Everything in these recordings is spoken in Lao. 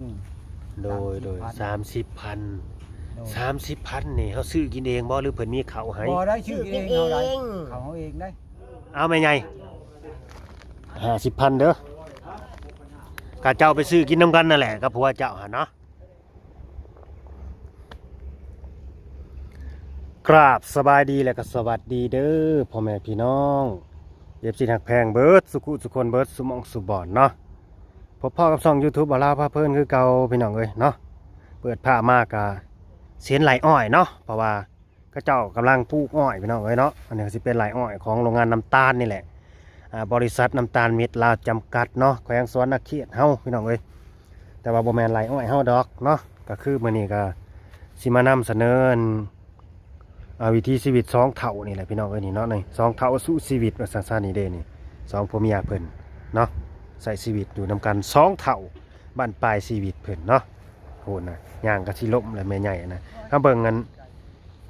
ອືມ ໂດຍ ໂດຍ ສາມສິບພັນ ສາມສິບພັນ ໂດຍ ສາມສິບພັນນີ້ເຮົາຊື້ກິນເອງບໍ່ ຫຼືເພິ່ນມີເຂົ້າໃຫ້? ບໍ່ໄດ້ ຊື້ກິນເອງ ຊື້ກິນເອງ ເຮົາໄດ້ ເຂົ້າເຮົາເອງໄດ້. ເອົາແມ່ໃຫຍ່ ຫ້າສິບພັນເດີ ກະເຈົ້າໄປຊື້ກິນນຳກັນນັ້ນແຫຼະ ກັບຜົວເຈົ້າຫັ້ນເນາະ. ກາບສະບາຍດີ ແລະກະສະຫວັດດີເດີ ພໍ່ແມ່ພີ່ນ້ອງ ເອັຟຊີ ຮັກແພງເບິດສຸຂຸສຸຄົນ ເບິດສຸໝ່ອງສຸບ່ອນເນາະ. ພົບພໍ້ກັບຊ່ອງຢູທູບ ບ່າວລາວພາເພີນຄືເກົ່າ ພີ່ນ້ອງເອີຍເນາະ. ເປີດພາບມາກະຊິເຫັນໄຮ່ອ້ອຍເນາະ ເພາະວ່າເຂົາເຈົ້າກຳລັງປູກອ້ອຍ ພີ່ນ້ອງເອີຍເນາະ. ອັນນີ້ກະຊິເປັນໄຮ່ອ້ອຍຂອງໂຮງງານນ້ຳຕານນີ້ແຫຼະ ອ່າ ບໍລິສັດນ້ຳຕານເມັດລາວຈຳກັດເນາະ ແຂວງສະຫວັນນະເຂດເຮົາ ພີ່ນ້ອງເອີຍ. ແຕ່ວ່າບໍ່ແມ່ນໄຮ່ອ້ອຍເຮົາດອກເນາະ. ກະຄືມື້ນີ້ກະຊິມານຳສະເໜີ ອ່າ ວິຖີຊີວິດສອງເຖົ້ານີ້ແຫຼະ ພີ່ນ້ອງເອີຍ ນີ້ເນາະ ນີ້ສອງເຖົ້າສູ້ຊີວິດວ່າຊັ້ນໆ ນີ້ເດ້ ນີ້ສອງຜົວເມຍເພິ່ນເນາະ ໃຊ້ຊີວິດຢູ່ນຳກັນສອງເຖົ້າ ບັ້ນປາຍຊີວິດເພິ່ນເນາະ. ໂຫນະ ຍ່າງກະຊິລົ້ມແລ້ວແມ່ໃຫຍ່ນະ. ເຮົາເບິ່ງອັນ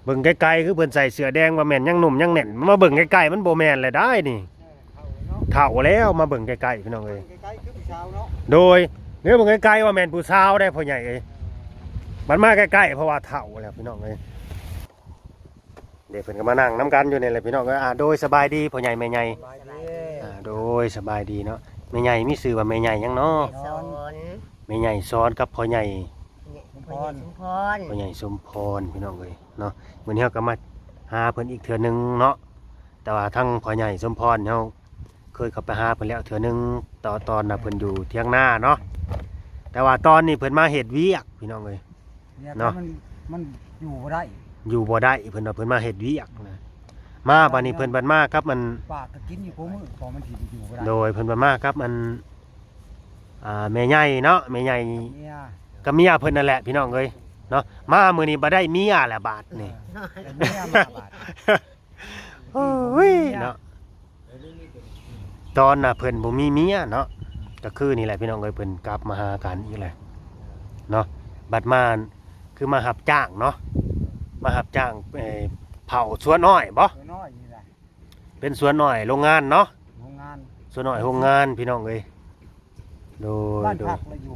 ເບິ່ງໄກໆ ຄືເພິ່ນໃສ່ເສື້ອແດງວ່າແມ່ນຍັງໜຸ່ມຍັງແໜ້ນ ມາເບິ່ງໃກ້ໆ ມັນບໍ່ແມ່ນແລ້ວດາຍນີ້ ເຖົ້າແລ້ວ ມາເບິ່ງໃກ້ໆ ພີ່ນ້ອງເອີຍ. ໂດຍ ເດີ ເບິ່ງໃກ້ໆ ວ່າແມ່ນຜູ້ສາວໄດ໋ ພໍ່ໃຫຍ່ເອີຍ. ບັດມາໃກ້ໆ ເພາະວ່າເຖົ້າແລ້ວ ພີ່ນ້ອງເອີຍ. ເດ ເພິ່ນກະມານັ່ງນຳກັນຢູ່ນີ້ແຫຼະ ພີ່ນ້ອງເອີຍ. ອ່າ ໂດຍ ສະບາຍດີພໍ່ໃຫຍ່ແມ່ໃຫຍ່. ອ່າ ໂດຍ ສະບາຍດີເນາະ. ແມ່ໃຫຍ່ມີຊື່ວ່າແມ່ໃຫຍ່ຫຍັງເນາະ? ແມ່ໃຫຍ່ສອນ. ແມ່ໃຫຍ່ສອນກັບພໍ່ໃຫຍ່ ພໍ່ໃຫຍ່ສົມພອນ ພໍ່ໃຫຍ່ສົມພອນ ພີ່ນ້ອງເອີຍເນາະ. ມື້ນີ້ເຮົາກະມາຫາເພິ່ນອີກເທື່ອໜຶ່ງເນາະ ແຕ່ວ່າທາງພໍ່ໃຫຍ່ສົມພອນເຮົາເຄີຍເຂົ້າໄປຫາເພິ່ນແລ້ວເທື່ອໜຶ່ງ ຕອນ ຕອນນະເພິ່ນຢູ່ຖຽງນາເນາະ. ແຕ່ວ່າຕອນນີ້ເພິ່ນມາເຮັດວຽກ ພີ່ນ້ອງເອີຍ ວຽກເນາະ ມັນ ມັນຢູ່ບໍ່ໄດ້ ຢູ່ບໍ່ໄດ້ ເພິ່ນວ່າເພິ່ນມາເຮັດວຽກນະ. ມາບາດນີ້ເພິ່ນບັດມາກັບອັນ ປາກກະກິນຢູ່ຄູ່ມື້ ພໍມັນຊິຢູ່ບໍ່ໄດ້. ໂດຍ ເພິ່ນບັດມາກັບອັນ ອ່າ ແມ່ໃຫຍ່ເນາະ ແມ່ໃຫຍ່ ກັບເມຍ ກັບເມຍເພິ່ນນັ້ນແຫຼະ ພີ່ນ້ອງເອີຍເນາະ. ມາມື້ນີ້ບໍ່ໄດ້ເມຍແລ້ວບາດນີ້ ເອີ ໄດ້ເມຍມາບາດ. ໂອ້ຍເນາະ ຕອນນະເພິ່ນບໍ່ມີເມຍເນາະ ກະຄືນີ້ແຫຼະ ພີ່ນ້ອງເອີຍ ເພິ່ນກັບມາຫາກັນອີກແລ້ວເນາະ. ບັດມາຄືມາຮັບຈ້າງເນາະ ມາຮັບຈ້າງ ເອີ ເຜົາສວນອ້ອຍບໍ? ສວນອ້ອຍນີ້ແຫຼະ ເປັນສວນອ້ອຍໂຮງງານເນາະ ໂຮງງານ ສວນອ້ອຍໂຮງງານ ພີ່ນ້ອງເອີຍ. ໂດຍ ບ້ານພັກລະຢູ່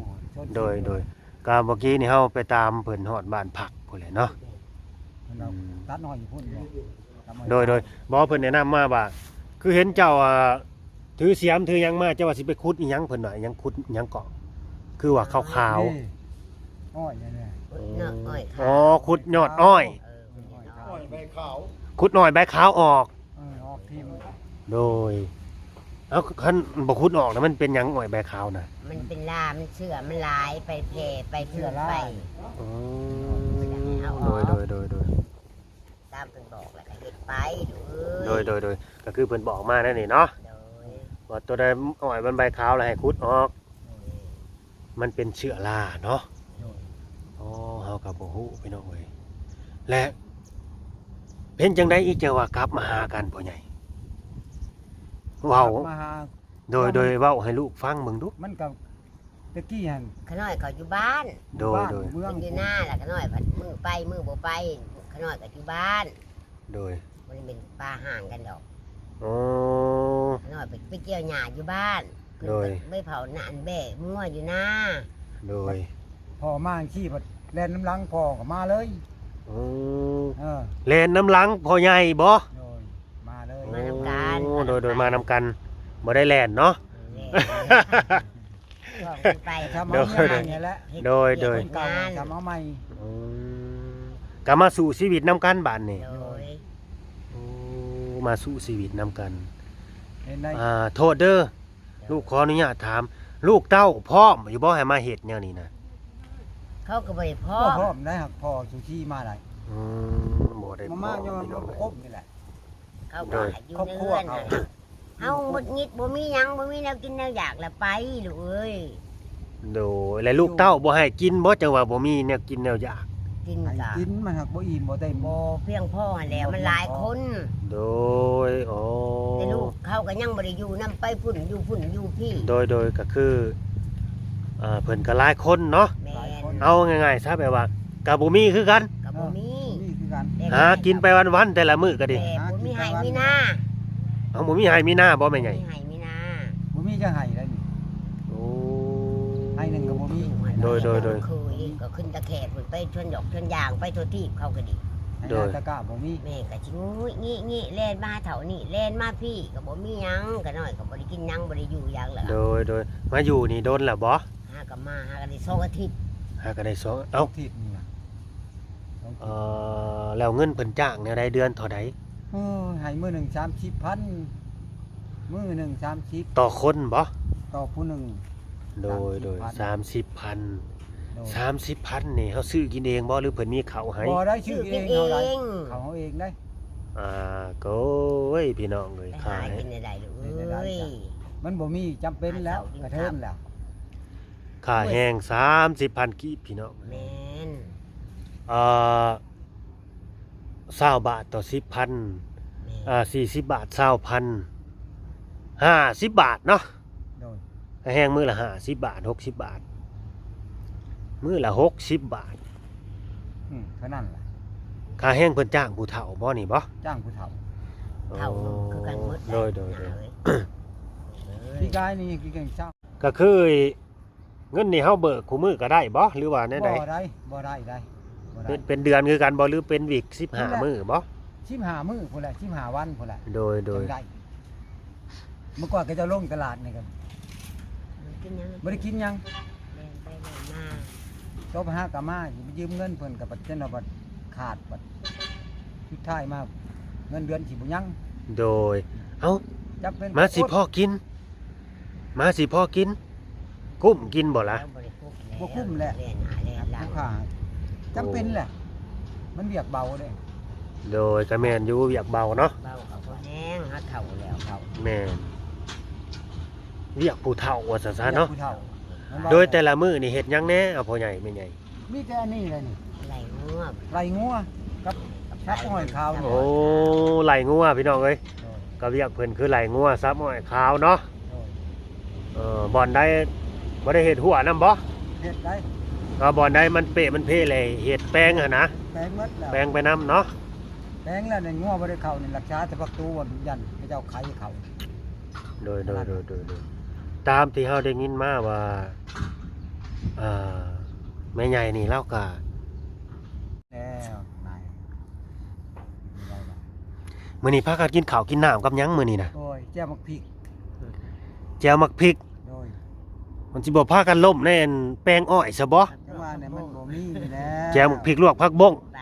ໂດຍ ໂດຍ ກະເມື່ອກີ້ນີ້ເຮົາໄປຕາມເພິ່ນຮອດບ້ານພັກພຸ້ນແຫຼະເນາະ. ຕັດອ້ອຍຢູ່ພຸ້ນບໍ? ໂດຍ ໂດຍ ບໍ່ ເພິ່ນແນະນຳມາວ່າ ຄືເຫັນເຈົ້າ ອ່າ ຖືສຽມຖືຫຍັງມາ ເຈົ້າວ່າຊິໄປຂຸດອີ່ຫຍັງ ເພິ່ນວ່າຫຍັງ ຂຸດຫຍັງເກາະ ຄືວ່າຂາວໆ ອ້ອຍນີ້ແຫຼະ ອໍ ຂຸດຍອດອ້ອຍ ເອີ ຂຸດອ້ອຍໃບຂາວ ຂຸດອ້ອຍໃບຂາວອອກ ເອີ ອອກທີມ ໂດຍ ເອົາ ຄັນບໍ່ຂຸດອອກນະ ມັນເປັນຫຍັງອ້ອຍໃບຂາວນະ? ມັນເປັນລາ ມັນເຊື້ອມັນຫຼາຍ ໄປແຜ່ໄປພື້ນໄປ ອືມ ໂດຍ ໂດຍ ໂດຍ ໂດຍ ຕາມເພິ່ນບອກແລ້ວກະເຮັດໄປ ໂດຍ ໂດຍ ໂດຍ ກະຄືເພິ່ນບອກມານັ້ນນີ້ເນາະ ໂດຍ ວ່າໂຕໃດອ້ອຍມັນໃບຂາວແລ້ວໃຫ້ຂຸດອອກ ໂດຍ ມັນເປັນເຊື້ອລາເນາະ ໂດຍ ອໍ ເຮົາກະບໍ່ຮູ້ ພີ່ນ້ອງເອີຍ ແລະ ເປັນຈັ່ງໃດອີກຈັ່ງວ່າກັບມາຫາກັນພໍ່ໃຫຍ່? ເວົ້າ ມາຫາ ໂດຍ ໂດຍ ເວົ້າໃຫ້ລູກຟັງເບິ່ງດູ ມັນກະ ແຕ່ກີ້ຫັ້ນ ຂະນ້ອຍເຂົາຢູ່ບ້ານ ໂດຍ ຢູ່ບ້ານ ໂດຍ ຢູ່ເມືອງ ເພິ່ນຢູ່ນາ ລະຂະນ້ອຍພັດມື້ໄປມື້ບໍ່ໄປ ຂະນ້ອຍກະຢູ່ບ້ານ ໂດຍ ບໍ່ໄດ້ແມ່ນປະຫານກັນດອກ ອໍ ຂະນ້ອຍໄປ ໄປກ່ຽວຫຍ້າຢູ່ບ້ານ ໂດຍ ໄປເຜົານາ ອັນແບ້ງົວຢູ່ນາ ໂດຍ ພໍ່ມາຈັ່ງຊີ້ ພັດແລ່ນນຳຫຼັງພໍ່ກະມາເລີຍ ອໍ ເອີ ແລ່ນນຳຫຼັງພໍ່ໃຫຍ່ບໍ? ໂດຍ ມາເລີຍ ມານຳກັນ ໂອ້ ໂດຍ ໂດຍ ມານຳກັນ ບໍ່ໄດ້ແລ່ນເນາະ ແລ່ນ ໄປ ໂດຍ ໂດຍ ໂດຍ ເຮັດວຽກ ໂດຍ ທຳເອົາໃໝ່ ອືມ ກະມາສູ້ຊີວິດນຳກັນບາດນີ້ ໂດຍ ໂອ້ ມາສູ້ຊີວິດນຳກັນ ເຫັນໄດ້ ອ່າ ໂທດເດີ ລູກຂໍອະນຸຍາດຖາມ ລູກເຕົ້າພ້ອມຢູ່ບໍ່ໃຫ້ມາເຮັດແນວນີ້ນະ? ເຂົາກະບໍ່ໄດ້ພ້ອມ ບໍ່ພ້ອມໄດ້ ຫາກພໍ່ສຸຊີມາໄດ້ ອືມ ບໍ່ໄດ້ພ້ອມ ມາຍ້ອນບໍ່ຄົບນີ້ແຫຼະ ເຂົາກະ ໂດຍ ຢູ່ເຮືອນຫັ້ນ ເຮົາໝຸດຫງິດ ບໍ່ມີຫຍັງ ບໍ່ມີແນວກິນແນວຢາກລະໄປ ລູກເອີຍ ໂດຍ ແລະລູກເຕົ້າບໍ່ໃຫ້ກິນບໍ່ ຈັ່ງວ່າບໍ່ມີແນວກິນແນວຢາກ ກິນກະ ໃຫ້ກິນ ມັນຫາກບໍ່ອີ່ມບໍ່ເຕັມ ບໍ່ພຽງພໍຫັ້ນແຫຼະ ບໍ່ພຽງພໍ ມັນຫຼາຍຄົນ ໂດຍ ອໍ ແຕ່ລູກເຂົາກະຍັງບໍ່ໄດ້ຢູ່ນຳ ໄປພຸ້ນຢູ່ພຸ້ນຢູ່ພີ້ ໂດຍ ໂດຍ ກະຄື ເອີ ເພິ່ນກະຫຼາຍຄົນເນາະ ແມ່ນ ເອົາງ່າຍໆຊະ ແບບວ່າກະບໍ່ມີຄືກັນ ກະບໍ່ມີ ເອີ ບໍ່ມີຄືກັນ ຫາກິນໄປວັນໆ ແຕ່ລະມື້ກະດີ ແຕ່ບໍ່ມີໄຮ່ມີນາ ເອົາ ບໍ່ມີໄຮ່ມີນາບໍ່ແມ່ໃຫຍ່? ບໍ່ມີໄຮ່ມີນາ ບໍ່ມີຈະໄຮ່ໄດ້ນີ້ ໂອ້ ໄຮ່ໜຶ່ງກະບໍ່ມີ ລູກຫັ້ນ ໂດຍ ໂດຍ ໂດຍ ເຄີຍກໍຂຶ້ນຕາແຂພຸ້ນ ໄປສວນດອກສວນຢາງ ໄປທົ່ວທີບເຂົາກໍດີ ໂດຍ ຕະກ້າບໍ່ມີ ແມ່ກໍຊິງຸ້ຍງິ້ຍໆ ແລ່ນມາເທົ່ານີ້ ແລ່ນມາພີ້ກໍບໍ່ມີຫຍັງ ກະນ້ອຍກໍບໍ່ໄດ້ກິນຫຍັງ ບໍ່ໄດ້ຢູ່ຫຍັງແລ້ວ ໂດຍ ໂດຍ ມາຢູ່ນີ້ດົນແລ້ວບໍ່? ຫາກໍມາ ຫາກໍໄດ້ສອງອາທິດ ຫາກໍໄດ້ສອງ ເອົ້າ ອາທິດໜຶ່ງນະ ສອງອາທິດ ເອີ ແລ້ວເງິນເພິ່ນຈ້າງແນວໃດ ເດືອນເທົ່າໃດ? ໂອ້ຍ ໃຫ້ມື້ໜຶ່ງສາມສິບພັນ ມື້ໜຶ່ງສາມສິບ ຕໍ່ຄົນບໍ່? ຕໍ່ຜູ້ໜຶ່ງ ໂດຍ ໂດຍ ສາມສິບພັນ ໂດຍ ສາມສິບພັນນີ້ເຮົາຊື້ກິນເອງບໍ່ ຫຼືເພິ່ນມີເຂົ້າໃຫ້? ບໍ່ໄດ້ ຊື້ກິນເອງ ເຮົາໄດ້ ເຂົ້າເຮົາເອງໄດ໋ ອ່າ ໂອ້ຍ ພີ່ນ້ອງເອີຍ ໄປຫາກິນໄດ້ລູກເອີຍ ມັນບໍ່ມີ ຈຳເປັນແລ້ວ ກະເທີນແລ້ວ ຄ່າແຮງສາມສິບພັນກີບ ພີ່ນ້ອງ ແມ່ນ ເອີ ຊາວບາດຕໍ່ສິບພັນ ແມ່ນ ອ່າ ສີ່ສິບບາດ ຊາວພັນ ຫ້າສິບບາດເນາະ ໂດຍ ຄ່າແຮງມື້ລະຫ້າສິບບາດ ຫົກສິບບາດ ມື້ລະຫົກສິບບາດ ອືມ ເທົ່ານັ້ນແຫຼະ ຄ່າແຮງເພິ່ນຈ້າງຜູ້ເຖົ້າບໍ່ນີ້ບໍ່? ຈ້າງຜູ້ເຖົ້າ ເຖົ້າຄືກັນໝົດ ໂດຍ ໂດຍ ໂດຍ ປີກາຍນີ້ຄືກັນເຊົາ ກໍຄື ເງິນນີ້ເຮົາເບີກຄູ່ມື້ກໍໄດ້ບໍ່ ຫຼືວ່າແນວໃດ? ບໍ່ໄດ້ ບໍ່ໄດ້ ບໍ່ໄດ້ ເປັນ ເປັນເດືອນຄືກັນບໍ່ ຫຼືເປັນວິກສິບຫ້າມື້ບໍ່? ສິບຫ້າມື້ພຸ້ນແຫຼະ ສິບຫ້າວັນພຸ້ນແຫຼະ ໂດຍ ໂດຍ ຈັ່ງໄດ້ ມື້ກ່ອນເຂົາເຈົ້າລົງຕະຫຼາດນີ້ກໍບໍ່ໄດ້ກິນຫຍັງ ບໍ່ໄດ້ກິນຫຍັງ ແລ່ນໄປແລ່ນມາ ໂທໄປຫາກໍມາ ຊິໄປຢືມເງິນເພິ່ນກໍບັດເຈັນວ່າບັດຂາດ ບັດສຸດທ້າຍມາເງິນເດືອນຊິບໍ່ຍັງ ໂດຍ ເອົ້າ ຈຳເປັນ ມາຊິພໍກິນ ມາຊິພໍກິນ ກຸ້ມກິນບໍ່ລະ? ບໍ່ກຸ້ມແຫຼະ ຜູ້ຄ້າ ຈຳເປັນແຫຼະ ມັນວຽກເບົາເດ້ ໂດຍ ກະແມ່ນຢູ່ ວຽກເບົາເນາະ ເບົາກໍພໍແຮງ ເຮົາເຖົ້າແລ້ວເຖົ້າ ແມ່ນ ວຽກຜູ້ເຖົ້າວ່າຊັ້ນຊະເນາະ ວຽກຜູ້ເຖົ້າ ໂດຍ ແຕ່ລະມື້ນີ້ເຮັດຫຍັງແດ່ ເອົາພໍ່ໃຫຍ່ແມ່ໃຫຍ່? ມີແຕ່ອັນນີ້ແຫຼະນີ້ ໄລ່ງົວ ໄລ່ງົວກັບສັບອ້ອຍຂາວນີ້ ໂອ້ ໄລ່ງົວ ພີ່ນ້ອງເອີຍ ໂດຍ ກໍວຽກເພິ່ນຄືໄລ່ງົວ ສັບອ້ອຍຂາວເນາະ ໂດຍ ເອີ ບ່ອນໃດບໍ່ໄດ້ເຮັດຮົ້ວນຳບໍ່? ເຮັດໄດ້ ເອີ ບ່ອນໃດມັນເປະມັນເພແລ້ວເຮັດແປງຫັ້ນນະ ແປງໝົດແລ້ວ ແປງໄປນຳເນາະ ແປງແລ້ວນີ້ ງົວບໍ່ໄດ້ເຂົ້ານີ້ ລັກສາແຕ່ປະຕູ ຢ້ານເຂົາເຈົ້າໄຂ່ເຂົ້າ ໂດຍ ໂດຍ ໂດຍ ໂດຍ ຕາມທີ່ເຮົາໄດ້ຍິນມາວ່າ ອ່າ ແມ່ໃຫຍ່ນີ້ລາວກະ ແລ້ວນາຍ ມື້ນີ້ພາກັນກິນເຂົ້າກິນນ້ຳກັບຫຍັງມື້ນີ້ນະ? ໂອ້ຍ ແຈ່ວໝາກພິກ ແຈ່ວໝາກພິກ ໂດຍ ມັນຊິບໍ່ພາກັນລົ້ມໃນອັນແປງອ້ອຍຊະບໍ່? ຈັ່ງວ່າແຫຼະ ມັນບໍ່ມີແລ້ວ ແຈ່ວໝາກພິກລວກຜັກບົ້ງ ໄປ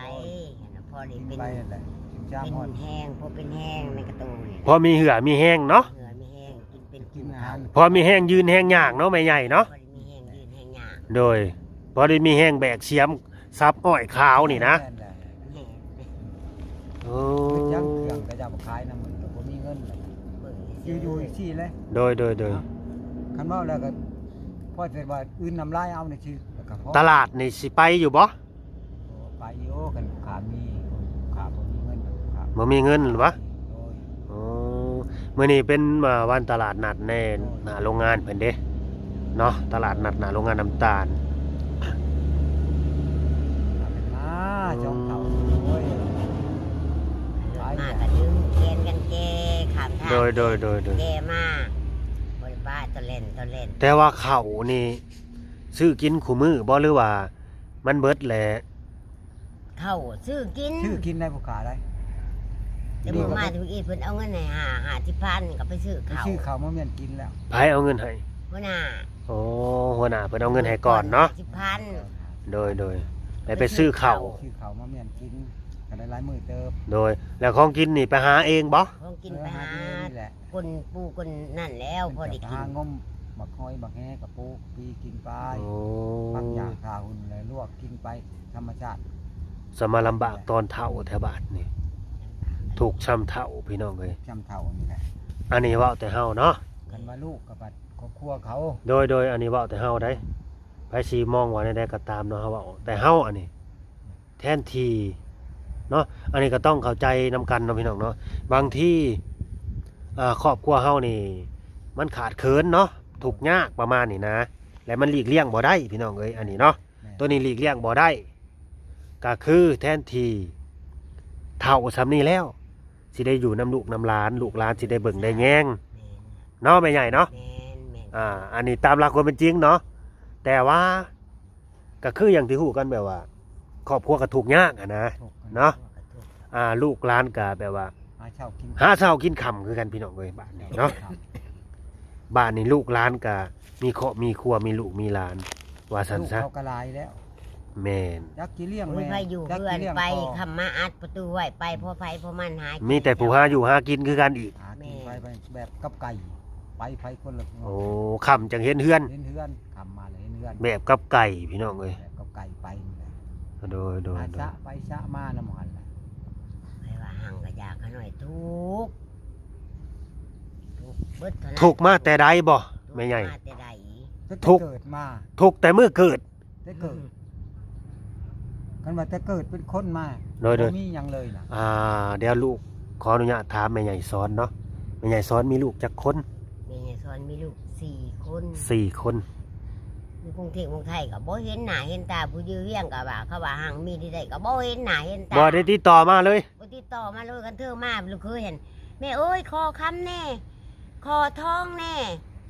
ພໍໄດ້ເປັນ ເປັນແຮງ ພໍເປັນແຮງໃນກະໂຕນີ້ ພໍມີເຫື່ອມີແຮງເນາະ ເຫື່ອມີແຮງ ກິນເປັນກິນເຂົ້າ ພໍມີແຮງຢືນແຮງຍ່າງເນາະ ແມ່ໃຫຍ່ເນາະ ພໍໄດ້ມີແຮງຢືນແຮງຍ່າງ ໂດຍ ພໍໄດ້ມີແຮງແບກສຽມສັບອ້ອຍຂາວນີ້ນະ ແມ່ນແຫຼະ ໂອ້ ເຮັດຫຍັງ ເຄື່ອງກະຈະມາຂາຍນຳ ມັນກະບໍ່ມີເງິນ ເບິ່ງຊື່ໆ ຢູ່ໆ ຊີ້ແຫຼະ ໂດຍ ໂດຍ ໂດຍ ຄັນເວົ້າແລ້ວກະພໍແຕ່ວ່າອື່ນນ້ຳລາຍເອົານີ້ຊື່ ແລ້ວກະພໍ ຕະຫຼາດນີ້ຊິໄປຢູ່ບໍ່? ໂອ້ ໄປຢູ່ ຄັນລູກຄ້າມີ ລູກຄ້າບໍ່ມີເງິນ ລູກຄ້າ ບໍ່ມີເງິນຫວາ? ໂດຍ ໂອ້ ມື້ນີ້ເປັນ ອ່າ ວັນຕະຫຼາດນັດແນ່ ໂດຍ ໜ້າໂຮງງານເພິ່ນເດ້ເນາະ ຕະຫຼາດນັດໜ້າໂຮງງານນ້ຳຕານ ມາ ໂອ້ ຊ່ອງເຂົາ ໂອ້ຍ ມາກະດຶງແຂນກັນແກ່ຂ້າມທາງ ໂດຍ ໂດຍ ໂດຍ ໂດຍ ແກ່ມາ ບໍ່ໄດ້ປະ ຕະແລ່ນ ຕະແລ່ນ ແຕ່ວ່າເຂົ້ານີ້ຊື້ກິນຄູ່ມື້ບໍ່ ຫຼືວ່າມັນເບິດແລ້ວ? ເຂົ້າຊື້ກິນ ຊື້ກິນໄດ້ຜູ້ຄ້າໄດ້ ແຕ່ມື້ມາທຸກອີເພິ່ນເອົາເງິນໃຫ້ຫ້າ ຫ້າສິບພັນ ກໍໄປຊື້ເຂົ້າ ໄປຊື້ເຂົ້າມາມ້ຽນກິນແລ້ວ ໃຜເອົາເງິນໃຫ້? ຫົວໜ້າ ໂອ້ ຫົວໜ້າເພິ່ນເອົາເງິນໃຫ້ກ່ອນເນາະ ຫ້າສິບພັນ ໂດຍ ໂດຍ ໄປ ໄປຊື້ເຂົ້າ ຊື້ເຂົ້າມາມ້ຽນກິນ ກໍໄດ້ຫຼາຍມື້ເຕີບ ໂດຍ ແລ້ວຂອງກິນນີ້ໄປຫາເອງບໍ່? ຂອງກິນໄປຫາ ເອີ ຫາເອງນີ້ແຫຼະ ຄົນປູຄົນນັ້ນແລ້ວ ເພິ່ນກໍ ພໍໄດ້ກິນ ຫາງົມໝາກຫອຍໝາກແຫກະປູກປີກິນໄປ ໂອ້ ຜັກຫຍ້າຂາຫຸ່ນແລ້ວລວກກິນໄປ ທຳມະຊາດ ສະມາລຳບາກຕອນເຖົ້າແທ້ບາດນີ້ ທຸກຊ່ຳເຖົ້າພີ່ນ້ອງເອີຍ ຊ່ຳເຖົ້ານີ້ແຫຼະ ອັນນີ້ເວົ້າແຕ່ເຮົາເນາະ ຄັນວ່າລູກກໍບັດຄອບຄົວເຂົາ ໂດຍ ໂດຍ ອັນນີ້ເວົ້າແຕ່ເຮົາໄດ໋ ໃຜຊິມອງວ່າແນວໃດກໍຕາມເນາະ ເຮົາເວົ້າແຕ່ເຮົາອັນນີ້ ແທນທີ່ເນາະ ອັນນີ້ກໍຕ້ອງເຂົ້າໃຈນຳກັນເນາະພີ່ນ້ອງເນາະ ບາງທີ ເອີ ຄອບຄົວເຮົານີ້ມັນຂາດເຂີນເນາະ ທຸກຍາກປະມານນີ້ນະ ແລະມັນຫຼີກລ່ຽງບໍ່ໄດ້ພີ່ນ້ອງເອີຍ ອັນນີ້ເນາະ ແມ່ນ ໂຕນີ້ຫຼີກລ່ຽງບໍ່ໄດ້ ກໍຄືແທນທີ່ເຖົ້າສ່ຳນີ້ແລ້ວ ຊິໄດ້ຢູ່ນຳລູກນຳຫຼານ ລູກຫຼານຊິໄດ້ເບິ່ງໄດ້ແຍງ ແມ່ນ ເນາະ ແມ່ໃຫຍ່ເນາະ ແມ່ນ ແມ່ນ ອ່າ ອັນນີ້ຕາມຫຼັກຄວາມເປັນຈິງເນາະ ແຕ່ວ່າ ກໍຄືຢ່າງທີ່ຮູ້ກັນ ແບບວ່າຄອບຄົວກໍທຸກຍາກຫັ້ນນະ ທຸກ ເນາະ ຄອບຄົວກໍທຸກ ອ່າ ລູກຫຼານກໍແບບວ່າ ຫາເຊົ້າກິນ ຫາເຊົ້າກິນຄ່ຳຄືກັນ ພີ່ນ້ອງເອີຍ ບາດນີ້ເນາະ ບາດນີ້ລູກຫຼານກໍມີຄອບມີຄົວ ມີລູກມີຫຼານ ວ່າຊັ້ນຊະ ລູກເຂົາກໍຫຼາຍແລ້ວ ແມ່ນ ຈັກຊິລ້ຽງແມ່ ໂອ້ຍ ໃຜຢູ່ເຮືອນໄປ ຄ່ຳມາອັດປະຕູໄວ້ ໄປພໍໃຜພໍມັນ ຫາກິນ ມີແຕ່ຜູ້ຫາຢູ່ຫາກິນຄືກັນອີກ ຫາກິນ ແມ່ນ ໄປ ໄປແບບກັບໄກ່ ໄປໃຜຄົນລະ ໂອ້ ຄ່ຳຈັ່ງເຫັນເຮືອນ ເຫັນເຮືອນ ຄ່ຳມາແລ້ວເຫັນເຮືອນ ແບບກັບໄກ່ ພີ່ນ້ອງເອີຍ ແບບກັບໄກ່ໄປນີ້ແຫຼະ ໂດຍ ໂດຍ ຫາ ໂດຍ ຊະໄປຊະມານຳຫັ້ນແຫຼະ ໃຜວ່າຮັ່ງກໍຢາກ ຂ້ານ້ອຍທຸກ ທຸກເບິດເທົ່ານັ້ນ ທຸກມາແຕ່ໃດບໍ່ ທຸກ ແມ່ໃຫຍ່ ມາແຕ່ໃດ ຕັ້ງແຕ່ ທຸກ ເກີດມາ ທຸກແຕ່ມື້ເກີດ ແຕ່ເກີດ ອືມ ຄັນວ່າແຕ່ເກີດເປັນຄົນມາ ໂດຍ ໂດຍ ບໍ່ມີຫຍັງເລີຍນະ ອ່າ ດຽວລູກຂໍອະນຸຍາດຖາມແມ່ໃຫຍ່ສອນເນາະ ແມ່ໃຫຍ່ສອນມີລູກຈັກຄົນ? ແມ່ໃຫຍ່ສອນມີລູກສີ່ຄົນ ສີ່ຄົນ ຢູ່ກຸງເທບເມືອງໄທກໍບໍ່ເຫັນໜ້າເຫັນຕາ ຜູ້ຢູ່ວຽງກໍວ່າ ເຂົາວ່າຮັ່ງມີທີ່ໃດກໍບໍ່ເຫັນໜ້າເຫັນຕາ ບໍ່ໄດ້ຕິດຕໍ່ມາເລີຍ ບໍ່ຕິດຕໍ່ມາເລີຍ ຄັນເທື່ອມາລູກເຂີຍຫັ້ນ ແມ່ເອີຍ ຂໍຄຳແດ່ ຂໍທອງແດ່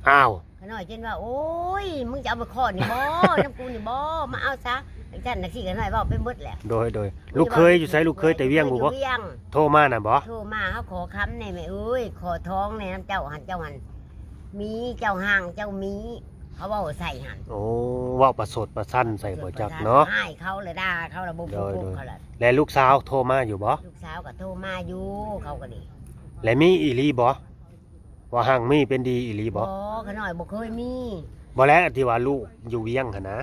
ອ້າວ ຂ້ານ້ອຍຈົນວ່າ ໂອ້ຍ ມຶງຈະເອົາໄປຂໍນີ້ບໍ່ ນຳກູນີ້ບໍ່ ມາເອົາຊະ ຈັ່ງຊັ້ນຈັ່ງຊີ້ ຂ້ານ້ອຍເວົ້າໄປໝົດແຫຼະ ໂດຍ ໂດຍ ລູກເຂີຍຢູ່ໃສ? ລູກເຂີຍແຕ່ວຽງພຸ້ນບໍ່? ຢູ່ວຽງ ໂທມານະບໍ່? ໂທມາ ເຮົາຂໍຄຳແດ່ແມ່ເອີຍ ຂໍທອງແດ່ນຳເຈົ້າຫັ້ນ ເຈົ້າຫັ້ນມີ ເຈົ້າຮັ່ງ ເຈົ້າມີ ເຂົາເວົ້າໃສ່ຫັ້ນ ໂອ້ ເວົ້າປະຊົດປະຊັນໃສ່ບໍ່ຈັກເນາະ ປະຊົດປະຊັນໃຫ້ເຂົາ ແລະດ່າເຂົາ ແລະບໍ່ ໂດຍ ໂດຍ ເຂົາລະ ແລະລູກສາວໂທມາຢູ່ບໍ່? ລູກສາວກໍໂທມາຢູ່ ເຂົາກໍດີ ແລະມີອີ່ຫຼີບໍ່? ວ່າຮັ່ງມີເປັນດີອີ່ຫຼີບໍ່? ບໍ່ ຂ້ານ້ອຍບໍ່ເຄີຍມີ ບໍ່ແລ້ວ ທີ່ວ່າລູກຢູ່ວຽງຫັ້ນນະ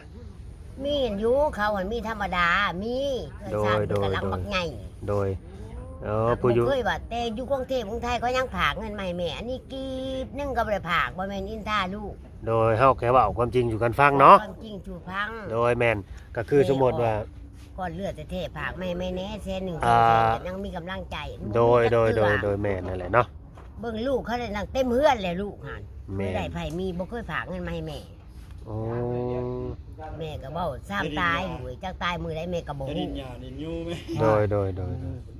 ມີຢູ່ ເຂົາຫັ້ນມີທຳມະດາ ມີເຮືອນຊານ ໂດຍ ເພິ່ນກໍຫຼັງ ໂດຍ ບັກໃຫຍ່ ໂດຍ ເອີ ຜູ້ຢູ່ ບໍ່ເຄີຍວ່າ ແຕ່ຢູ່ກຸງເທບກຸງໄທເຂົາຍັງຝາກເງິນມາໃຫ້ແມ່ ອັນນີ້ກີບໜຶ່ງກໍບໍ່ໄດ້ຝາກ ບໍ່ແມ່ນອິນທາລູກ ໂດຍ ເຮົາແຄ່ເວົ້າຄວາມຈິງສູ່ກັນຟັງເນາະ ເວົ້າຄວາມຈິງສູ່ຟັງ ໂດຍ ແມ່ນ ກໍຄືສົມມຸດວ່າ ກ້ອນເລືອດແທ້ໆ ຝາກມາໃຫ້ແມ່ແດ່ ແສນໜຶ່ງ ອ່າ ສອງແສນ ກໍຍັງມີກຳລັງໃຈ ໂດຍ ບໍ່ມີຈັກເທື່ອ ໂດຍ ໂດຍ ໂດຍ ແມ່ນນັ້ນແຫຼະເນາະ ເບິ່ງລູກເຂົາໄດ້ນັ່ງເຕັມເຮືອນແລ້ວ ລູກຫັ້ນ ແມ່ນ ບໍ່ໄດ້ໃຜມີ ບໍ່ເຄີຍຝາກເງິນມາໃຫ້ແມ່ ໂອ້ ແມ່ກໍເວົ້າຊ້ຳຕາຍ ໂອ້ຍ ຈັກຕາຍມື້ໃດແມ່ກໍບໍ່ຮູ້ ໂດຍ ໂດຍ ໂດຍ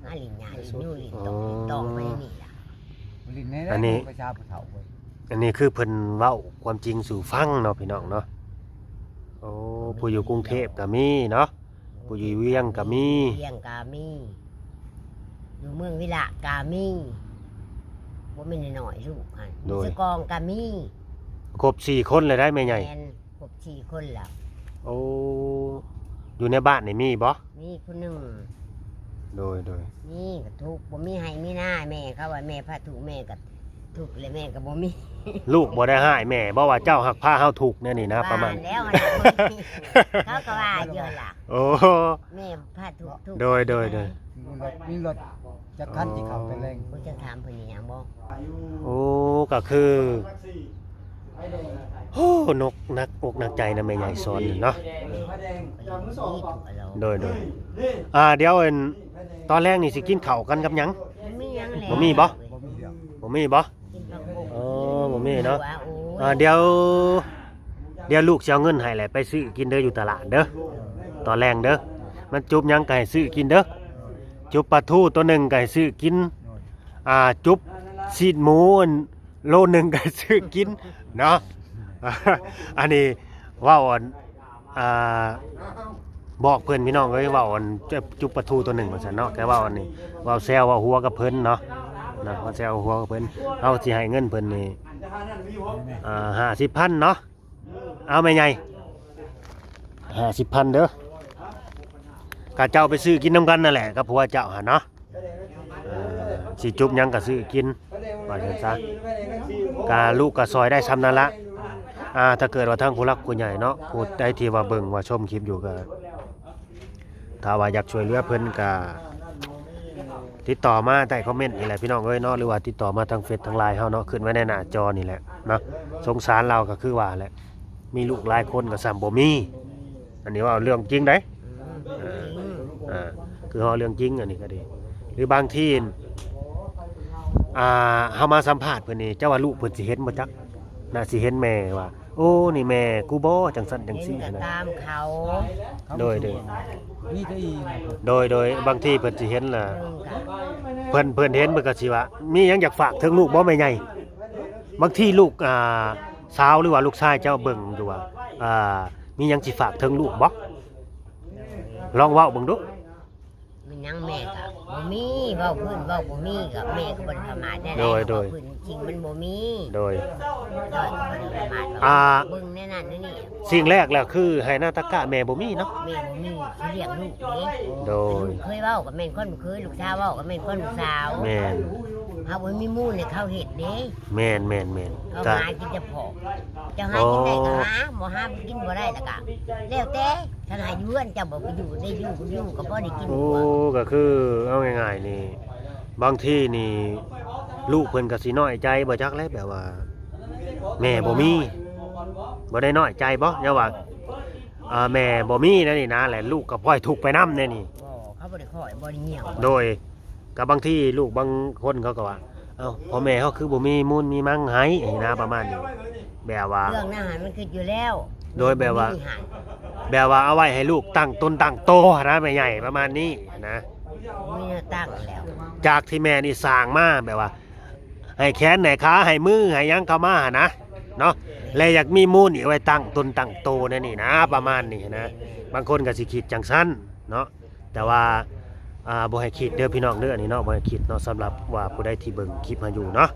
ມາຫຼິ້ນຫຍ້າຫຼິ້ນຢູ່ຫຼິ້ນຕອກ ອໍ ຫຼິ້ນຕອງໄປນີ້ລະ ຫຼິ້ນໃນ ອັນນີ້ ປະຊາຜູ້ເຖົ້າເວີຍ ອັນນີ້ຄືເພິ່ນເວົ້າຄວາມຈິງສູ່ຟັງເນາະ ພີ່ນ້ອງເນາະ ໂອ້ ຜູ້ຢູ່ກຸງເທບກໍມີເນາະ ຜູ້ຢູ່ວຽງກໍມີ ວຽງກໍມີ ຢູ່ເມືອງວິລະກໍມີ ບໍ່ແມ່ນນ້ອຍໆ ລູກຫັ້ນ ໂດຍ ຢູ່ເຊກອງກໍມີ ຄົບສີ່ຄົນແລ້ວໄດ໋ແມ່ໃຫຍ່ ແມ່ນ ຄົບສີ່ຄົນແລ້ວ ໂອ້ ຢູ່ໃນບ້ານນີ້ມີບໍ່? ມີຜູ້ໜຶ່ງ ໂດຍ ໂດຍ ມີກໍທຸກ ບໍ່ມີໄຮ່ມີນາ ແມ່ເຂົາວ່າແມ່ພາທຸກ ແມ່ກໍ ທຸກແລ້ວແມ່ກໍບໍ່ມີ ລູກບໍ່ໄດ້ຮ້າຍແມ່ບໍ່ວ່າເຈົ້າຮັກພາເຮົາທຸກແນວນີ້ນະ ປະມານ ວ່າແລ້ວຫັ້ນນະ ເຂົາກໍວ່າຢູ່ຫັ້ນລະ ໂອ້ ແມ່ພາທຸກ ທຸກ ໂດຍ ໂດຍ ໂດຍ ມີລົດ ມີລົດຈັກຄັນທີ່ເຂົ້າແຕ່ແລງ ໂອ້ ເຈົ້າຖາມເພິ່ນອີຫຍັງບໍ່? ໂອ້ ກໍຄື ໂອ້ ໜັກ ໜັກອົກໜັກໃຈນຳແມ່ໃຫຍ່ສອນເນາະ ໂດຍ ໂດຍ ອ່າ ດຽວ ອັນ ຕອນແລງນີ້ຊິກິນເຂົ້າກັນກັບຫຍັງ? ບໍ່ມີຫຍັງແຫຼະ ບໍ່ມີບໍ່? ບໍ່ມີດອກ ບໍ່ມີບໍ່? ກິນຜັກບົ້ງ ເອີ ບໍ່ມີເນາະ ໂອ້ຍ ອ່າ ດຽວ ດຽວລູກຊິເອົາເງິນໃຫ້ແຫຼະ ໄປຊື້ກິນເດີຢູ່ຕະຫຼາດເດີ ຕອນແລງເດີ ມັນຈຸບຫຍັງກໍໃຫ້ຊື້ກິນເດີ ຈຸບປາທູໂຕໜຶ່ງກໍໃຫ້ຊື້ກິນ ອ່າ ຈຸບຊີ້ນໝູອັນໂລໜຶ່ງກໍໃຫ້ຊື້ກິນເນາະ ອັນນີ້ເວົ້າອັນ ອ່າ ບອກເພິ່ນ ພີ່ນ້ອງເອີຍ ເວົ້າອັນ ຈ- ຈຸບປາທູໂຕໜຶ່ງວ່າຊັ້ນເນາະ ແຕ່ເວົ້າອັນນີ້ ເວົ້າແຊວເວົ້າຫົວກັບເພິ່ນເນາະ ນະ ເວົ້າແຊວເວົ້າຫົວກັບເພິ່ນ ເຮົາຊິໃຫ້ເງິນເພິ່ນນີ້ ອ່າ ຫ້າສິບພັນເນາະ ເອົາແມ່ໃຫຍ່ ຫ້າສິບພັນເດີ ກະເຈົ້າໄປຊື້ກິນນຳກັນນັ້ນແຫຼະ ກັບຜົວເຈົ້າຫັ້ນເນາະ ເອີ ຊິຈຸບຫຍັງກໍຊື້ກິນ ວ່າຊັ້ນຊະ ກະລູກກໍຊ່ອຍໄດ້ຊ່ຳນັ້ນລະ ອ່າ ຖ້າເກີດວ່າທາງຜູ້ຫຼັກຜູ້ໃຫຍ່ເນາະ ຜູ້ໃດທີ່ວ່າເບິ່ງວ່າຊົມຄລິບຢູ່ ກໍ ຖ້າວ່າຢາກຊ່ວຍເຫຼືອເພິ່ນ ກໍຕິດຕໍ່ມາໃຕ້ຄອມເມັນນີ້ແຫຼະ ພີ່ນ້ອງເອີຍເນາະ ຫຼືວ່າຕິດຕໍ່ມາທາງເຟສທາງລາຍເຮົາເນາະ ຂຶ້ນໄວ້ໃນໜ້າຈໍນີ້ແຫຼະເນາະ ສົງສານລາວກໍຄືວ່າແຫຼະ ມີລູກຫຼາຍຄົນກໍຊ່ຳບໍ່ມີ ອັນນີ້ເວົ້າເລື່ອງຈິງເດ້ ເອີ ເອີ ຄືເວົ້າເລື່ອງຈິງ ອັນນີ້ກໍດີ ຫຼືບາງທີ ອ່າ ເຮົາມາສຳພາດເພິ່ນນີ້ ເຈົ້າວ່າລູກເພິ່ນຊິເຫັນບໍ່ຈັກ ໜ້າຊິເຫັນແມ່ວ່າ ໂອ້ ນີ້ແມ່ກູບໍ່ ຈັ່ງຊັ້ນຈັ່ງຊີ້ ເຫັນກໍຕາມເຂົາ ໂດຍ ໂດຍ ມີແຕ່ອີ່ ໂດຍ ໂດຍ ບາງທີເພິ່ນຊິເຫັນລະ ເບິ່ງກໍ ເພິ່ນ ເພິ່ນເຫັນເພິ່ນກໍຊິວ່າ ມີຫຍັງຢາກຝາກເຖິງລູກບໍ່ແມ່ໃຫຍ່? ບາງທີລູກ ອ່າ ສາວ ຫຼືວ່າລູກຊາຍເຈົ້າເບິ່ງຢູ່ວ່າ ອ່າ ມີຫຍັງຊິຝາກເຖິງລູກບໍ່? ລອງເວົ້າເບິ່ງດູ. ແມ່ນຫຍັງແມ່ກໍບໍ່ມີ ເວົ້າພື້ນເວົ້າບໍ່ມີ ກໍແມ່ກໍບໍ່ໄດ້ປະໝາດແນວໃດ ໂດຍ ກໍເວົ້າ ໂດຍ ພື້ນຈິງມັນບໍ່ມີ ໂດຍ ນ້ອຍກໍບໍ່ໄດ້ປະໝາດ ອ່າ ເບິ່ງແນວນັ້ນແນວນີ້. ສິ່ງແລກແລ້ວຄືໃຫ້ນາຕາກະແມ່ບໍ່ມີເນາະ ແມ່ບໍ່ມີ ຊິລ້ຽງລູກເດ້ ໂດຍ ລູກເຄີຍເວົ້າກໍແມ່ນຄວາມລູກເຄີຍ ລູກສາວເວົ້າກໍແມ່ນຄວາມລູກສາວ ແມ່ນ ເຮົາບໍ່ມີມູນໃຫ້ເຂົາເຮັດເດ້ ແມ່ນໆໆ ເຂົາ ກໍ ຫາກິນຈະເພາະ ເຈົ້າຫາກິນໄດ້ກໍຫາ ອໍ ບໍ່ຫາກິນບໍ່ໄດ້ ແລ້ວກໍແລ້ວແຕ່ ຄັນໃຫ້ຢູ່ເຮືອນເຈົ້າບໍ່ໄປຢູ່ ໄດ້ຢູ່ກໍຢູ່ກໍພໍໄດ້ກິນ ໂອ້ ກໍຄືເອົາງ່າຍໆນີ້ ບາງທີນີ້ລູກເພິ່ນກໍຊິນ້ອຍໃຈບໍ່ຈັກແຫຼະ ແບບວ່າແມ່ບໍ່ມີ ບໍ່ໄດ້ນ້ອຍໃຈບໍ່ ແນວວ່າ ອ່າ ແມ່ບໍ່ມີແນວນີ້ນະ ແລະລູກກໍພອຍທຸກໄປນຳແນວນີ້ ບໍ່ ເຂົາບໍ່ໄດ້ຄ້ອຍບໍ່ໄດ້ຫຍັງ ໂດຍ ກໍບາງທີລູກບາງຄົນເຂົາກໍວ່າ ເອົ້າ ພໍ່ແມ່ເຮົາຄືບໍ່ມີມູນມີມັງໃຫ້ນີ້ນະ ປະມານນີ້ ແບບວ່າ ເລື່ອງນັ້ນຫັ້ນມັນຄິດຢູ່ແລ້ວ ໂດຍແບບວ່າ ບໍ່ມີໃຫ້ ແບບວ່າເອົາໄວ້ໃຫ້ລູກຕັ້ງຕົນຕັ້ງໂຕຫັ້ນນະ ແມ່ໃຫຍ່ ປະມານນີ້ນະ ມີແນວຕັ້ງແລ້ວ ຈາກທີ່ແມ່ນີ້ສ້າງມາ ແບບວ່າໃຫ້ແຂນໃຫ້ຂາໃຫ້ມືໃຫ້ຫຍັງເຂົ້າມາຫັ້ນນະເນາະ ແລະຢາກມີມູນອີກໄວ້ຕັ້ງຕົນຕັ້ງໂຕແນວນີ້ນະ ປະມານນີ້ນະ ບາງຄົນກໍຊິຄິດຈັ່ງຊັ້ນເນາະ. ແຕ່ວ່າ ອ່າ ບໍ່ໃຫ້ຄິດເດີພີ່ນ້ອງເດີ ອັນນີ້ເນາະ ບໍ່ໃຫ້ຄິດເນາະ ສຳລັບວ່າຜູ້ໃດທີ່ເບິ່ງຄລິບເຮົາຢູ່ເນາະ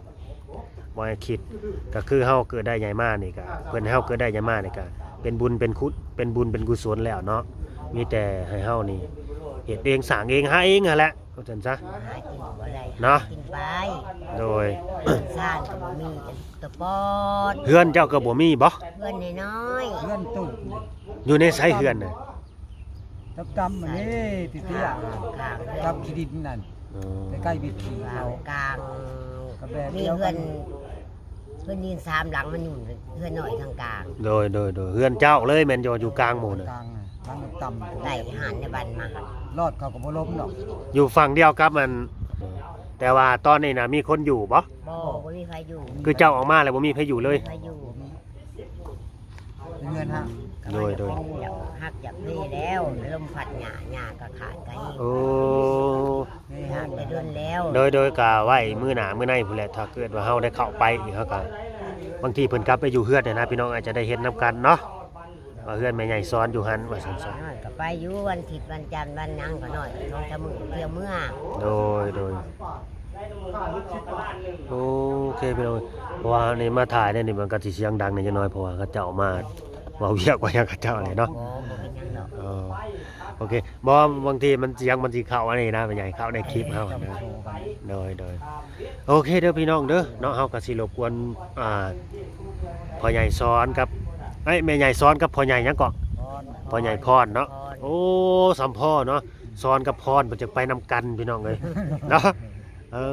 ບໍ່ໃຫ້ຄິດ ກໍຄືເຮົາເກີດໄດ້ໃຫຍ່ມານີ້ກໍ ເພິ່ນໃຫ້ເຮົາເກີດໄດ້ໃຫຍ່ມານີ້ກໍ ເປັນບຸນເປັນຄຸ ເປັນບຸນເປັນກຸສົນແລ້ວເນາະ ມີແຕ່ໃຫ້ເຮົານີ້ເຮັດເອງ ສ້າງເອງ ຫາເອງຫັ້ນແຫຼະ ວ່າຊັ້ນຊະ ຫາກິນບໍ່ໄດ້ ເນາະ ຫາກິນໄປ ໂດຍ ຊານກໍບໍ່ມີ ແຕ່ປອດ ເຮືອນເຈົ້າກໍບໍ່ມີບໍ່? ເຮືອນນ້ອຍໆ ເຮືອນຕູບ ຢູ່ໃນໃສເຮືອນນະ? ຕ່ຳໆ ອັນນີ້ເຕ້ຍໆ ກັບຂີ້ດິນນັ້ນ ເອີ ໃກ້ໆ ວິທີເຮົາ ກາງ ກໍແບບ ມີເຮືອນ ເຮືອນດິນສາມຫຼັງ ມັນຢູ່ເຮືອນນ້ອຍທາງກາງ ໂດຍໆໆ ເຮືອນເຈົ້າເລີຍແມ່ນຢູ່ ຢູ່ກາງໝູ່ນະ ກາງນະ ຫຼັງຕ່ຳ ໃກ້ຮ້ານໃນບ້ານມາ ລອດເຂົາກໍບໍ່ລົມດອກ ຢູ່ຝັ່ງດຽວກັບມັນ ແຕ່ວ່າຕອນນີ້ນະ ມີຄົນຢູ່ບໍ່? ບໍ່ ບໍ່ມີໃຜຢູ່ ຄືເຈົ້າອອກມາແລ້ວບໍ່ມີໃຜຢູ່ເລີຍ ບໍ່ມີໃຜຢູ່ ບໍ່ມີ ເປັນເຮືອນຮັກ ໂດຍໆ ຢາກຮັກຢາກເພແລ້ວ ລົມພັດຫຍ້າ ຫຍ້າກໍຂາດໄປ ໂອ້ ຂາດໄປດົນແລ້ວ ໂດຍໆ ກະໄວ້ມື້ໜ້າມື້ໃນພຸ້ນແຫຼະ ຖ້າເກີດວ່າເຮົາໄດ້ເຂົ້າໄປອີກ ເຮົາກໍ ບາງທີເພິ່ນກັບໄປຢູ່ເຮືອນນີ້ນະ ພີ່ນ້ອງອາດຈະໄດ້ເຫັນນຳກັນເນາະ ວ່າເຮືອນແມ່ໃຫຍ່ສອນຢູ່ຫັ້ນ ວ່າຊັ້ນຊະ ນ້ອຍກໍໄປຢູ່ວັນທິດວັນຈັນວັນຫຍັງກໍນ້ອຍ ສອງສາມມື້ກໍທ່ຽວເມືອ ໂດຍໆ. ໂອເຄພີ່ນ້ອງ ເພາະວ່ານີ້ມາຖ່າຍແນວນີ້ ມັນກໍຊິສຽງດັງແດ່ຈັກໜ້ອຍ ເພາະວ່າເຂົາເຈົ້າມາເວົ້າວຽກວ່າຫຍັງເຂົາເຈົ້ານີ້ເນາະ ບໍ່ ບໍ່ເປັນຫຍັງດອກ ເອີ ໂອເຄ ບໍ່ ບາງທີມັນສຽງມັນຊິເຂົ້າອັນນີ້ນະ ມັນຢາກໃຫ້ເຂົ້າໃນຄລິບເຮົານະ ໂດຍ ໂດຍ ໂອເຄເດີພີ່ນ້ອງເດີເນາະ ເຮົາກໍຊິລົບກວນ ອ່າ ພໍ່ໃຫຍ່ສອນກັບ ເອີຍ ແມ່ໃຫຍ່ສອນກັບພໍ່ໃຫຍ່ຫຍັງເກາະ ພໍ່ໃຫຍ່ພອນເນາະ ໂອ້ ສຳພໍ່ເນາະ ສອນກັບພອນ ເພິ່ນຈະໄປນຳກັນພີ່ນ້ອງເອີຍເນາະ ເອີ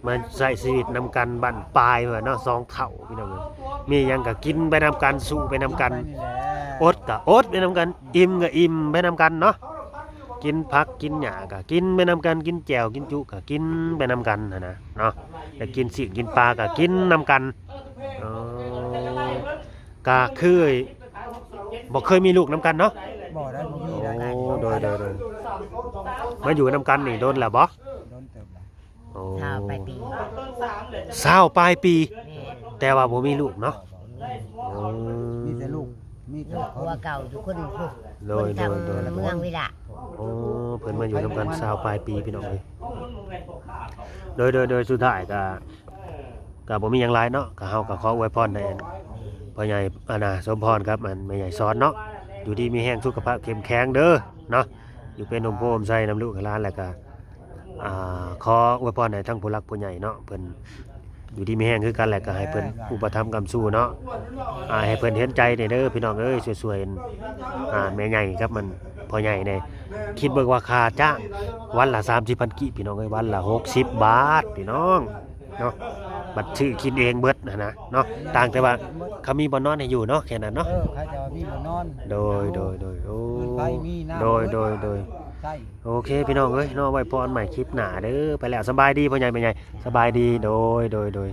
ມາໃຊ້ຊີວິດນຳກັນບັ້ນປາຍວ່າເນາະ ສອງເຖົ້າພີ່ນ້ອງເອີຍ ມີຫຍັງກໍກິນໄປນຳກັນ ສູ້ໄປນຳກັນ ອົດກໍອົດໄປນຳກັນ ອີ່ມກໍອີ່ມໄປນຳກັນເນາະ ກິນຜັກກິນຫຍ້າກໍກິນໄປນຳກັນ ກິນແຈ່ວກິນຈຸກໍກິນໄປນຳກັນຫັ້ນນະເນາະ ຢາກກິນຊີ້ນກິນປາກໍກິນນຳກັນ ເອີ ກໍຄືບໍ່ເຄີຍມີລູກນຳກັນເນາະ ບໍ່ໄດ້ ບໍ່ມີ ໂອ້ ໂດຍໆໆ ມາຢູ່ນຳກັນນີ້ດົນແລ້ວບໍ່? ດົນເຕີບແລ້ວ ໂອ້ ຊາວປາຍປີ ຊາວປາຍປີ ແມ່ນ ແຕ່ວ່າບໍ່ມີລູກເນາະ ບໍ່ມີ ໂອ້ ມີແຕ່ລູກ ມີແຕ່ ລູກຜົວເກົ່າຢູ່ຄົນພຸ້ນ ໂດຍໆໆ ຄົນທາງເມືອງວິລະ ໂອ້ ເພິ່ນມາຢູ່ນຳກັນຊາວປາຍປີພີ່ນ້ອງເອີຍ ໂດຍໆໆ ສຸດທ້າຍກໍ ກໍບໍ່ມີຫຍັງຫຼາຍເນາະ ກໍເຮົາກໍຂໍອວຍພອນໃຫ້ພໍ່ໃຫຍ່ ອັນນ່າ ສົມພອນກັບ ອັນ ແມ່ໃຫຍ່ສອນເນາະ ຢູ່ດີມີແຮງ ສຸຂະພາບເຂັ້ມແຂງເດີເນາະ ຢູ່ເປັນຮົ່ມໂພຮົ່ມໄຊນຳລູກໃຫ້ຫຼານ ແລ້ວກໍ ອ່າ ຂໍອວຍພອນໃຫ້ທັງຜູ້ຫຼັກຜູ້ໃຫຍ່ເນາະ ເພິ່ນຢູ່ດີມີແຮງຄືກັນ ແລ້ວກໍໃຫ້ເພິ່ນອຸປະຖຳຄ້ຳຊູເນາະ ອ່າ ໃຫ້ເພິ່ນເຫັນໃຈແດ່ເດີພີ່ນ້ອງເອີຍ ຊ່ວຍໆ ອ່າ ແມ່ໃຫຍ່ກັບມັນ ພໍ່ໃຫຍ່ແດ່ ຄິດເບິ່ງວ່າຄ່າຈ້າງວັນລະສາມສິບພັນກີບ ພີ່ນ້ອງເອີຍ ວັນລະຫົກສິບບາດ ພີ່ນ້ອງ ເນາະ ບັດຊື້ກິນເອງເບິດຫັ້ນນະເນາະ ຕ່າງແຕ່ວ່າເຂົາມີບ່ອນນອນໃຫ້ຢູ່ເນາະ ແຄ່ນັ້ນເນາະ ເອີ ເຂົາເຈົ້າມີບ່ອນນອນ ໂດຍ ໂດຍ ໂດຍ ໂອ້ ເຮືອນໄຟມີນ້ຳ ໂດຍ ເບິດ ໂດຍ ໂດຍ ໃຊ້ ໂອເຄ ພີ່ນ້ອງເອີຍເນາະ ໄວ້ພໍ້ກັນໃໝ່ຄລິບໜ້າເດີ ໄປແລ້ວ ສະບາຍດີພໍ່ໃຫຍ່ແມ່ໃຫຍ່ ສະບາຍດີ ໂດຍ ໂດຍ ໂດຍ.